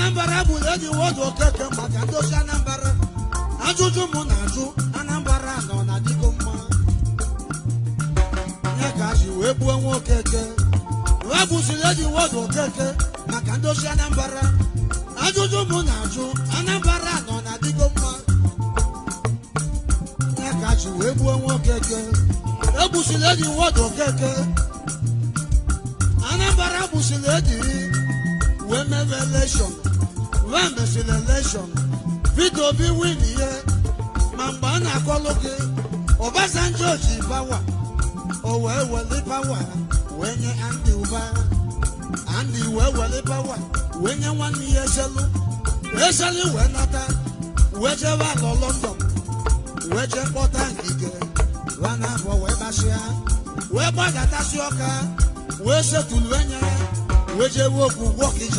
Anambra gburu Eddie Wọdụ Okeke maka ndozi Anambra. Ajụjụ mụ na-ajụ, Anambra nọ na dịgo mma? Ya ka ji wee gbuo nwa Okeke. Wee gbusiri Eddie Wọdụ Okeke maka ndozi Anambra. Ajụjụ mụ na-ajụ, Anambra nọ na dịgo mma? Ya ka ji wee gbuo nwa Okeke. Egbusiri Eddie Wọdụ Okeke. Anambra gbusiri Eddie, wee mebe election, wee mesịrị election, Peter Obi win ihe. Ma mgbe a na-akọlụ gị, Obasanjo ji power, o wee weli power wee nye Andy Ụba. Andy wee weli power wee nye nwanne ya Eselu. Eselu wee nata, wee jebe alọ London, wee jee kpọta Ngige wee na-abụọ, wee gbasịa, wee gbadatasị ọka, wee setulu enye, wee jewe okwu Gwọkija.